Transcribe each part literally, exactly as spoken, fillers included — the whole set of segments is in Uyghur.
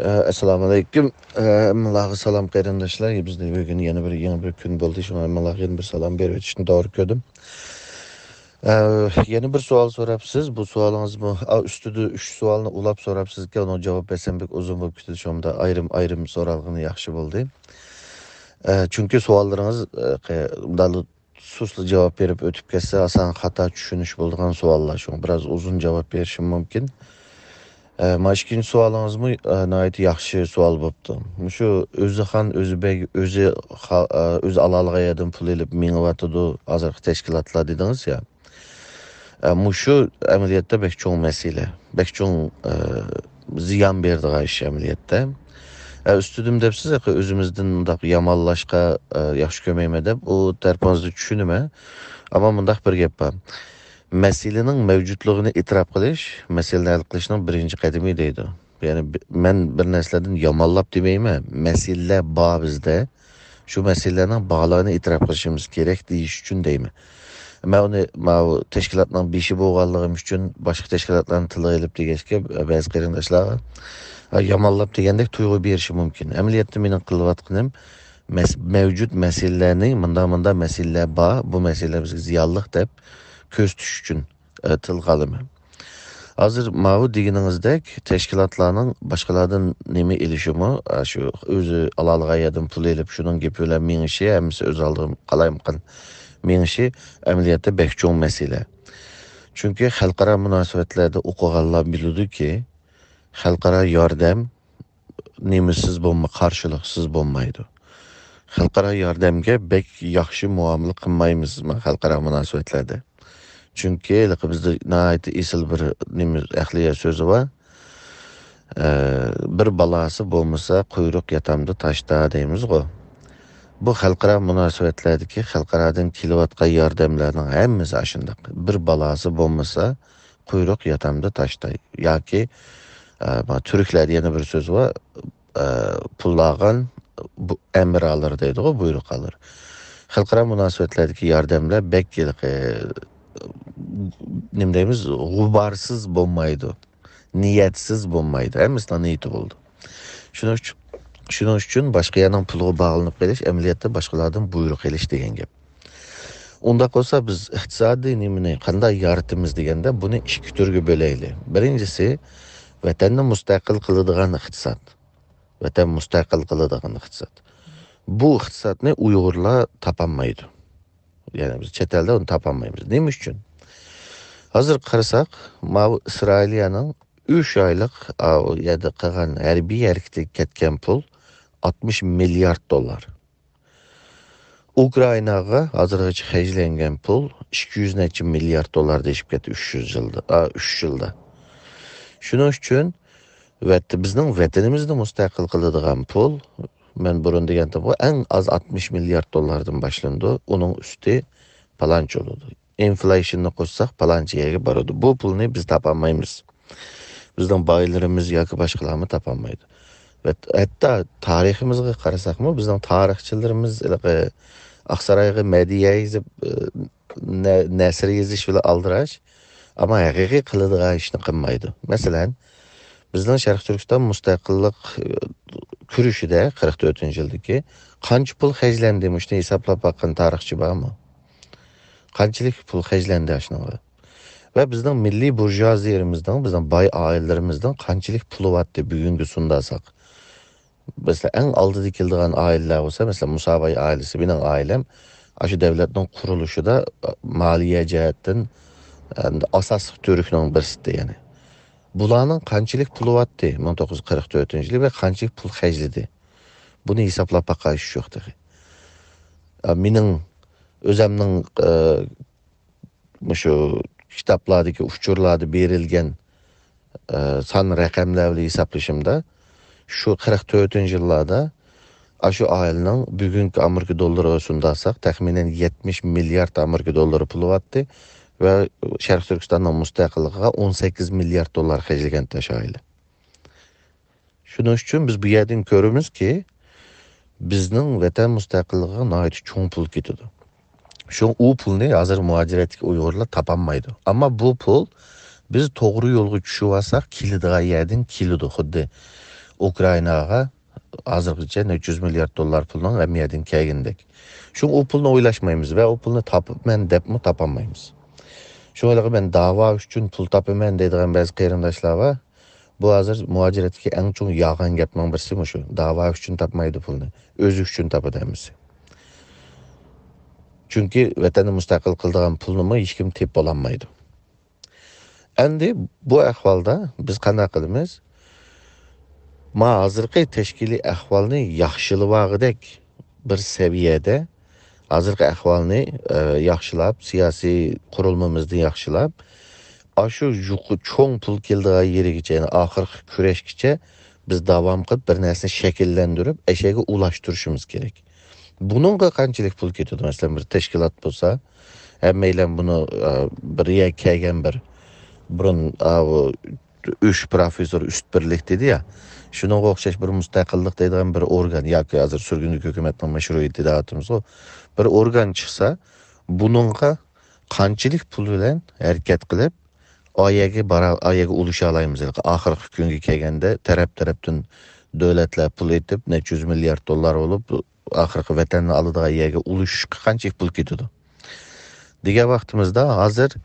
ئە، ئەسسالامۇ ئەلەيكۇم. ئە، ھەممىڭلارغا سالام قېرىنداشلار. بىزنى بۈگۈن يەنە بىر يېڭى بىر كۈن بولدى. شۇڭا ھەممىڭلارغا يەنە بىر سالام بېرىۋېتىشنى توغرا كۆردۈم. ئە، يەنە بىر سوئال سوراپسىز. بۇ سوئالىڭىزمۇ، ئا، ئۈستىدە ئۈچ سوئالنى ئۇلاپ سوراپسىزكەن، ئۇنىڭ جاۋاب بەرسەم بەك ئۇزۇن بولۇپ كېتىدۇ. شۇڭا ئايرىم-ئايرىم سورالغىنى ياخشى بولدى. ئە، چۈنكى سوئاللىرىڭىز، ئە، قە-، مۇنداق سۇسلا جاۋاب بېرىپ ئۆتۈپ كەتسە، ئاسان خاتا چۈشىنىش بولىدىغان سوئاللار. شۇڭا بىراز ئۇزۇن جاۋاب بېرىشىم مۇمكىن. ئە، مانا ئىككىنچى سوئالىڭىزمۇ، ئە، ناھايىتى ياخشى سوئال بوپتۇ. مۇشۇ ئۆزى خان، ئۆزى بەگ، ئۆزى خا-، ئە، ئۆزى ئالالىغان يەردىن پۇل ئېلىپ مېڭىۋاتىدۇ ھازىرقى تەشكىلاتلار دېدىڭىز يا. ئە، مۇشۇ ئەمەلىيەتتە بەك چوڭ مەسىلە، بەك چوڭ، ئە، زىيان بېرىدىغان ئىش ئەمەلىيەتتە. ئە، ئۈستىدىن دەپسىز، ئۆزىمىزدىن مۇنداق يامانلاشقا، ئە، ياخشى كۆرمەيمەن دەپ، ئۇ تەرىپىڭىزنى چۈشىنىمەن. ئەمما مۇنداق بىر گەپ بار. مەسىلىنىڭ مەۋجۇتلۇقىنى ئېتىراپ قىلىش مەسىلىنى ھەل قىلىشنىڭ بىرىنچى قەدىمى دەيدۇ. يەنى بى-، مەن بىر نەرسىلەردىن يامانلاپ دېمەيمەن. مەسىلىلەر بار بىزدە. شۇ مەسىلىلەرنىڭ بارلىقىنى ئېتىراپ قىلىشىمىز كېرەك دېيىش ئۈچۈن دەيمەن. مەن ئۇنى ماۋۇ تەشكىلاتنىڭ بېشى بولغانلىقىم ئۈچۈن باشقا تەشكىلاتلارنى تىلغا ئېلىپ دېگەچكە، بەزى قېرىنداشلارغا، ئا، يامانلاپ دېگەندەك تۇيغۇ بېرىشى مۇمكىن. ئەمەلىيەتتە مېنىڭ قىلىۋاتقىنىم مەس-، مەۋجۇت مەسىلىلەرنى، مۇنداق-مۇنداق مەسىلىلەر بار، بۇ مەسىلىلەر بىزگە زىيانلىق دەپ كۆرسىتىش ئۈچۈن، ئە، تىلغا ئالىمەن. ھازىر ماۋۇ دېگىنىڭىزدەك تەشكىلاتلارنىڭ باشقىلاردىن نېمە ئېلىشىمۇ، ئا، شۇ ئۆزى ئالالىغان يەردىن پۇل ئېلىپ، شۇنىڭ گېپى بىلەن مېڭىشى، ھەممىسى ئۆز ئالدىغا قالايمىقان مېڭىشى ئەمەلىيەتتە بەك چوڭ مەسىلە. چۈنكى خەلقئارا مۇناسىۋەتلەردە ئوقۇغانلار بىلىدۇكى، خەلقئارا ياردەم نېمىسىز بولما-، قارشىلىقسىز بولمايدۇ. خەلقئارا ياردەمگە بەك ياخشى مۇئامىلە قىلمايمىز خەلقئارا مۇناسىۋەتلەردە. چۈنكى ھېلىقى بىزدە ناھايىتى ئېسىل بىر نېمە، ئەقلىيە سۆزى بار. ئە، «بىر بالاسى بولمىسا، قۇيرۇق ياتامدۇ تاشتا» دەيمىزغۇ. بۇ خەلقئارا مۇناسىۋەتلەردىكى خەلقئارادىن كېلىۋاتقان ياردەملەرنىڭ ھەممىسى ئاشۇنداق. بىر بالاسى بولمىسا، قۇيرۇق ياتامدۇ تاشتا. ياكى، ئە، ما، تۈركلەردە يەنە بىر سۆز بار. ئە، پۇل ئالغان بۇ ئەمىر ئالىر دەيدىغۇ، بۇيرۇق ئالىر. خەلقئارا مۇناسىۋەتلەردىكى ياردەملەر بەك ھېلىقى، نېمە دەيمىز، غۇبارسىز بولمايدۇ، نىيەتسىز بولمايدۇ. ھەممىسىنىڭ نىيىتى بولىدۇ. شۇنىڭ ئۈچۈن، شۇنىڭ ئۈچۈن باشقا يەرنىڭ پۇلىغا باغلىنىپ قېلىش ئەمەلىيەتتە باشقىلاردىن بۇيرۇق ئېلىش دېگەن گەپ. ئۇنداق بولسا بىز ئىقتىسادىي نېمىنى قانداق يارىتىمىز دېگەندە بۇنى ئىككى تۈرگە بۆلەيلى. بىرىنچىسى، ۋەتەننى مۇستەقىل قىلىدىغان ئىقتىساد. ۋەتەن مۇستەقىل قىلىدىغان ئىقتىساد. بۇ ئىقتىسادنى ئۇيغۇرلار تاپالمايدۇ. يەنى بىز چەت ئەلدە ئۇنى تاپالمايمىز. نېمە ئۈچۈن؟ ھازىر قارىساق، ماۋۇ ئىسرائىلىيەنىڭ ئۈچ ئايلىق، ئا، ئۇ يەردە قىلغان ھەربىي ھەرىكىتىگە كەتكەن پۇل ئاتمىش مىليارد دوللار. ئۇكرائىناغا ھازىرغىچە خەجلەنگەن پۇل ئىككى يۈز نەچچە مىليارد دوللاردىن ئېشىپ كەتتى ئۈچ يۈز يىلدا، ئا، ئۈچ يىلدا. شۇنىڭ ئۈچۈن ۋەت-، بىزنىڭ ۋەتىنىمىزنى مۇستەقىل قىلىدىغان پۇل، مەن بۇرۇن دېگەنتىمغۇ، ئەڭ ئاز ئاتمىش مىليارد دوللاردىن باشلىنىدۇ، ئۇنىڭ ئۈستى پالانچە بولىدۇ. ئىنفلېيشننى قوشساق، پالانچە يەرگە بارىدۇ. بۇ پۇلنى بىز تاپالمايمىز. بىزنىڭ بايلىرىمىز ياكى باشقىلارمۇ تاپالمايدۇ. ۋە ھەتتا تارىخىمىزغا قارىساقمۇ، بىزنىڭ تارىخچىلىرىمىز ھېلىقى ئاقسارايغا مەدھىيە يېزىپ، ئى، نە-، نەسر يېزىش بىلەن ئالدىراش، ئەمما ھەقىقىي قىلىدىغان ئىشنى قىلمايدۇ. مەسىلەن، بىزنىڭ شەرقىي تۈركىستان مۇستەقىللىق، ئى، كۈرىشىدە قىرىق تۆتىنچى يىلدىكى قانچە پۇل خەجلەندى؟ مۇشۇنى ھېسابلاپ باققان تارىخچى بارمۇ؟ قانچىلىك پۇل خەجلەندى ئاشۇنىڭغا؟ ۋە بىزنىڭ مىللىي بۇرژۇئازىيىمىزنىڭ، بىزنىڭ باي ئائىلىلىرىمىزنىڭ قانچىلىك پۇلى بارتتى بۈگۈنگە سۇنداساق؟ مەسىلەن، ئەڭ ئالدىدا كېلىدىغان ئائىلىلەر بولسا، مەسىلەن، مۇساباي ئائىلىسى، مېنىڭ ئائىلەم ئاشۇ دەۋلەتنىڭ قۇرۇلۇشىدا مالىيە جەھەتتىن، ئەم، ئاساسلىق تۈركنىڭ بىرسى ئىدى، يەنى. بۇلارنىڭ قانچىلىك پۇلى بارتتى مىڭ توققۇز يۈز قىرىق تۆتىنچى يىلى ۋە قانچىلىك پۇل خەجلىدى؟ بۇنى ھېسابلاپ باقايلى شۇ تېخى. ئە، مېنىڭ ئۆزەمنىڭ، ئە، مۇشۇ كىتابلاردىكى ئۇچۇرلاردا بېرىلگەن، ئە، سان رەقەملەر بىلەن ھېسابلىشىمدا، شۇ قىرىق تۆتىنچى يىللاردا ئاشۇ ئائىلىنىڭ بۈگۈنكى ئامېرىكا دوللىرىغا سۇنداساق، تەخمىنەن يەتمىش مىليارد ئامېرىكا دوللىرى پۇلى بارتتى ۋە شەرقىي تۈركىستاننىڭ مۇستەقىللىقىغا ئون سەككىز مىليارد دوللار خەجلىگەنتى ئاشۇ ئائىلە. شۇنىڭ ئۈچۈن بىز بۇ يەردىن كۆرىمىزكى، بىزنىڭ ۋەتەن مۇستەقىللىقىغا ناھايىتى چوڭ پۇل كېتىدۇ. شۇڭا ئۇ پۇلنى ھازىر مۇھاجىرەتتىكى ئۇيغۇرلار تاپالمايدۇ. ئەمما بۇ پۇل بىز توغرا يولغا چۈشۈۋالساق، كېلىدىغان يەردىن كېلىدۇ. خۇددى ئۇكرائىناغا ھازىرغىچە نەچچە يۈز مىليارد دوللار پۇلنىڭ ھەممە يەردىن كەلگىنىدەك. شۇڭا ئۇ پۇلنى ئويلاشمايمىز ۋە ئۇ پۇلنى تاپىمەن دەپمۇ تاپالمايمىز. شۇڭا ھېلىقى مەن داۋا ئۈچۈن پۇل تاپىمەن دەيدىغان بەزى قېرىنداشلار بار. بۇ ھازىر مۇھاجىرەتتىكى ئەڭ چوڭ يالغان گەپنىڭ بىرسى مۇشۇ. داۋا ئۈچۈن تاپمايدۇ پۇلنى. ئۆزى ئۈچۈن تاپىدۇ ھەممىسى. چۈنكى ۋەتەننى مۇستەقىل قىلىدىغان پۇلنىمۇ ھېچكىم تېپىپ بولالمايدۇ. ئەمدى بۇ ئەھۋالدا بىز قانداق قىلىمىز؟ ما ھازىرقى تەشكىلىي ئەھۋالنى ياخشىلىۋالغۇدەك بىر سەۋىيەدە ھازىرقى ئەھۋالنى، ئە، ياخشىلاپ، سىياسىي قۇرۇلمىمىزنى ياخشىلاپ، ئاشۇ يۇقى-، چوڭ پۇل كېلىدىغان يېرىگىچە، يەنى ئاخىرقى كۈرەشكىچە بىز داۋام قىلىپ بىر نەرسىنى شەكىللەندۈرۈپ، ئەشەگە ئۇلاشتۇرۇشىمىز كېرەك. بۇنىڭغا قانچىلىك پۇل كېتىدۇ؟ مەسىلەن، بىر تەشكىلات بولسا، ھەممەيلەن بۇنى، ئە، بىر يەرگە كەلگەن بىر بۇرۇن، ئاۋۇ ئۈچ پروفېسسور ئۈست بىرلىك دېدى يا. شۇنىڭغا ئوخشاش بىر مۇستەقىللىق دەيدىغان بىر ئورگان ياكى ھازىر سۈرگۈندىكى ھۆكۈمەتنىڭ مەشرۇئىيىتى دەۋاتىمىزغۇ. بىر ئورگان چىقسا، بۇنىڭغا قانچىلىك پۇل بىلەن ھەرىكەت قىلىپ، ئايەگە بارا-، ئايەگە ئۇلىشالايمىز. ئاخىرقى كۈنگە كەلگەندە تەرەپ-تەرەپتىن دۆلەتلەر پۇل ئېتىپ، نەچچە يۈز مىليارد دوللار بولۇپ، ئاخىرقى ۋەتەننى ئالىدىغان يەرگە ئۇلىشىشقا قانچىلىك پۇل كېتىدۇ؟ دېگەن ۋاقتىمىزدا ھازىر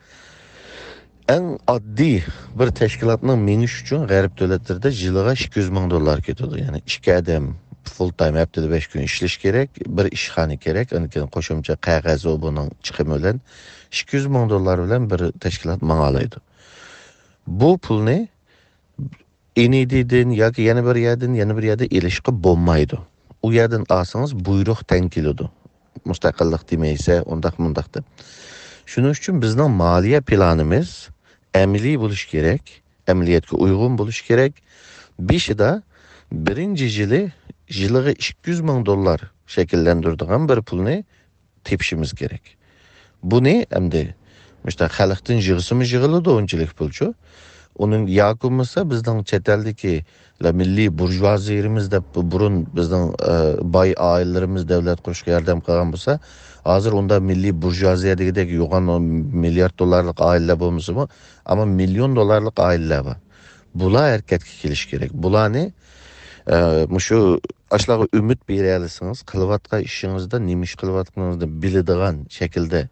ئەڭ ئاددىي بىر تەشكىلاتنىڭ مېڭىشى ئۈچۈن غەرب دۆلەتلىرىدە يىلىغا ئىككى يۈز مىڭ دوللار كېتىدۇ. يەنى ئىككى ئادەم فۇل تايم ھەپتىدە بەش كۈن ئىشلىشى كېرەك، بىر ئىشخانا كېرەك، ئاندىن كېيىن قوشۇمچە قەغەز ئۇ بۇنىڭ چىقىمى بىلەن ئىككى يۈز مىڭ دوللار بىلەن بىر تەشكىلات ماڭالايدۇ. بۇ پۇلنى ئېنىدىدىن ياكى يەنە بىر يەردىن، يەنە بىر يەردىن ئېلىشقا بولمايدۇ. ئۇ يەردىن ئالسىڭىز بۇيرۇق تەڭ كېلىدۇ. مۇستەقىللىق دېمەيسە، ئۇنداق مۇنداق دەپ. شۇنىڭ ئۈچۈن بىزنىڭ مالىيە پىلانىمىز ئەمەلىي بولۇشى كېرەك، ئەمەلىيەتكە ئۇيغۇن بولۇشى كېرەك. بېشىدا بىرىنچى يىلى يىلىغا ئىككى يۈز مىڭ دوللار شەكىللەندۈرىدىغان بىر پۇلنى تېپىشىمىز كېرەك. بۇنى ئەمدى مۇشۇنداق خەلقتىن يىغسىمۇ يىغىلىدۇ ئۇنچىلىك پۇلچۇ. ئۇنىڭ ياكى بولمىسا بىزنىڭ چەت ئەلدىكى مىللىي بۇرژۇئازىيىمىز دەپ بۇ بۇرۇن بىزنىڭ، ئە، باي ئائىلىلىرىمىز دۆلەت قۇرۇشقا ياردەم قىلغان بولسا، ھازىر ئۇنداق مىللىي بۇرژۇئازىيە دېگۈدەك يوغان مىليارد دوللارلىق ئائىلىلەر بولمىسىمۇ، ئەمما مىليون دوللارلىق ئائىلىلەر بار. بۇلار ھەرىكەتكە كېلىشى كېرەك. بۇلارنى، ئە، مۇشۇ ئاشۇلارغا ئۈمىد بېرەلىسىڭىز، قىلىۋاتقان ئىشىڭىزدا نېمە ئىش قىلىۋاتقىنىڭىزنى بىلىدىغان شەكىلدە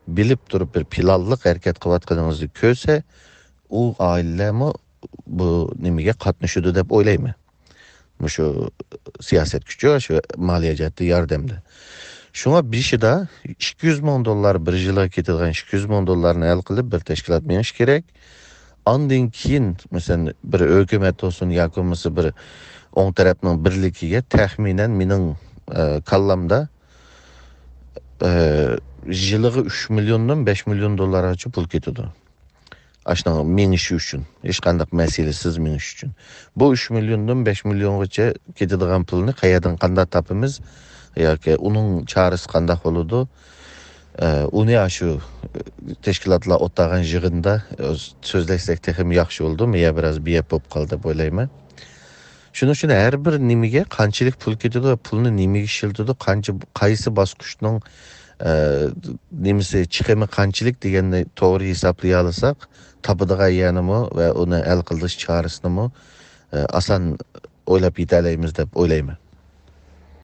بىلىپ تۇرۇپ بىر پىلانلىق ھەرىكەت قىلىۋاتقىنىڭىزنى كۆرسە، ئۇ ئائىلىلەرمۇ بۇ نېمىگە قاتنىشىدۇ دەپ ئويلايمەن. مۇشۇ سىياسەت كۈچى، شۇ مالىيە جەھەتتە ياردەمدە. شۇڭا بېشىدا ئىككى يۈز مىڭ دوللار، بىر يىلغا كېتىدىغان ئىككى يۈز مىڭ دوللارنى ھەل قىلىپ، بىر تەشكىلات مېڭىش كېرەك. ئاندىن كېيىن، مەسىلەن، بىر ھۆكۈمەت بولسۇن ياكى بولمىسا بىر ئوڭ تەرەپنىڭ بىرلىكىگە تەخمىنەن مېنىڭ، ئە، كاللامدا، ئە، يىلىغا ئۈچ مىليوندىن بەش مىليون دوللارغىچە پۇل كېتىدۇ. ئاشۇنىڭ مېڭىشى ئۈچۈن، ھېچقانداق مەسىلىسىز مېڭىش ئۈچۈن. بۇ ئۈچ مىليوندىن بەش مىليونغىچە كېتىدىغان پۇلنى قەيەردىن قانداق تاپىمىز؟ ياكى ئۇنىڭ چارىسى قانداق بولىدۇ؟ ئە، ئۇنى ئاشۇ، ئە، تەشكىلاتلار ئولتۇرغان يىغىندا، ئە، سۆزلەشسەك تېخىمۇ ياخشى بولىدۇ. مېيە بىراز بىيەپ بولۇپ قالدى دەپ ئويلايمەن. شۇنىڭ ئۈچۈن ھەر بىر نېمىگە قانچىلىك پۇل كېتىدۇ، پۇلنى نېمىگە ئىشلىتىدۇ، قانچە، قايسى باسقۇچنىڭ، ئە، نېمىسى، چىقىمى قانچىلىك دېگەننى توغرا ھېسابلىيالىساق، تاپىدىغان يەرنىمۇ ۋە ئۇنى ھەل قىلىش چارىسىنىمۇ، ئە، ئاسان ئويلاپ يېتەلەيمىز دەپ ئويلايمەن.